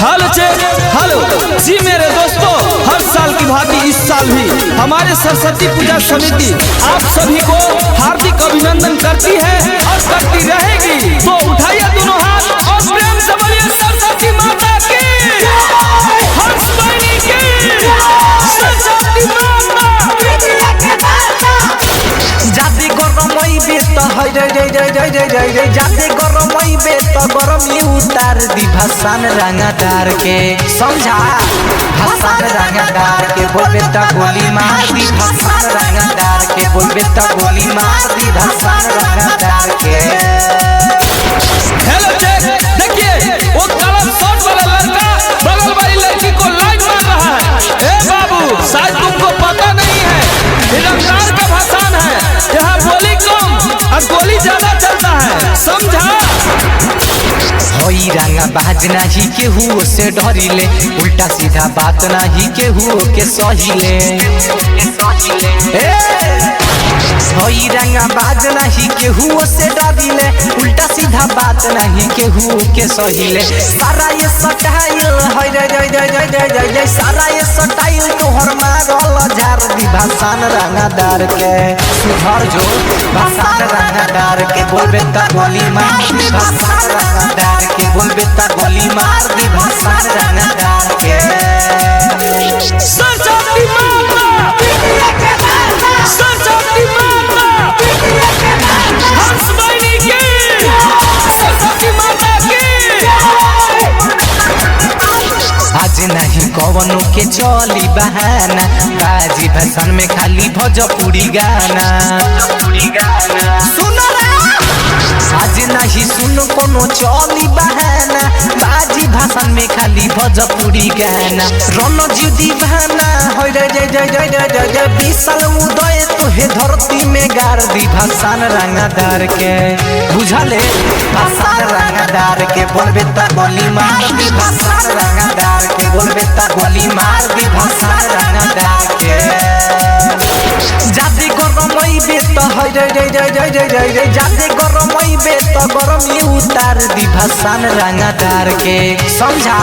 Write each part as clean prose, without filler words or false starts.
Hello check hello जी मेरे दोस्तों, हर साल की भांति इस साल भी हमारे सरस्वती पूजा समिति आप सभी को हार्दिक अभिनंदन करती है और करती रहेगी। तो उठाइए दोनों हाथ और प्रेम से बोलिए सरस्वती माता की, हंस वाहिनी की, सरस्वती माता। जादे गरम হইবে তো হই রে রে রে রে রে রে রে, जादे गरम হইবে তো गरमी उतार दी भाषण रंगदार के, समझा भाषण रंगदार के बोलबे त गोली मार दी, भाषण रंगदार के बोलबे त गोली मार दी, भाषण रंगदार के। हेलो चेक, देखिए वो काला शर्ट वाला लड़का बगल वाली लड़की को लाइन मार रहा है। ए बाबू, शायद तुमको पता नहीं है, ये रंगदार का भाषण है, यहाँ गोली कम और गोली ज्यादा चलता है, समझा। होई रंगा बाज नाही केहू से डरिले, उल्टा सीधा बात नाही केहू के सहिले। ए होई रंगा बाज नाही केहू से डरिले, उल्टा सीधा बात नाही केहू के सहिले। सारा ये सटाइल होई रे रे रे रे रे रे रे, सारा ये सटाइल तोहर मारल झार दी भाषण रंगादार के, सुधर जो भाषण रंगादार के बोलबे त गोली मार दी, भाषण रंगादार के बोलबे त गोली मार दी, भाषण रंगादार के। सरस्वती माता, सरस्वती माता, हंस वाहिनी की, सरस्वती माता की। आज नहीं कवनो के चली बहाना, बाजी भाषण में खाली भोजपुरी गाना। सुनो रे, आज नहीं सुनो कोनो चली बहाना, बाजी भाषण में खाली भोजपुरी गाना। रन जीव दीवाना होय रे जय जय जय जय जय जय, विशाल उदय तोहे धरती में गार दी भाषण रंगदार के, बुझले भाषण रंगदार के बोलबे त गोली मार दी, भाषण रंगदार के बोलबे त गोली मार दी, भाषण रंगदार के। जादे गरम হইবে তো হই রে রে রে রে রে রে রে, जादे गरम হইবে তো गरमी उतार दी भाषण रंगदार के, समझा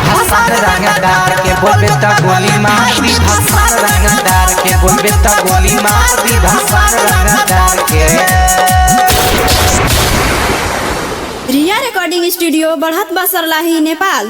भाषण रंगदार के बोलबे त गोली मार दी, भाषण रंगदार के बोलबे त गोली मार दी, भाषण रंगदार के। रिया रिकॉर्डिंग स्टूडियो बढ़त बसरलाही नेपाल।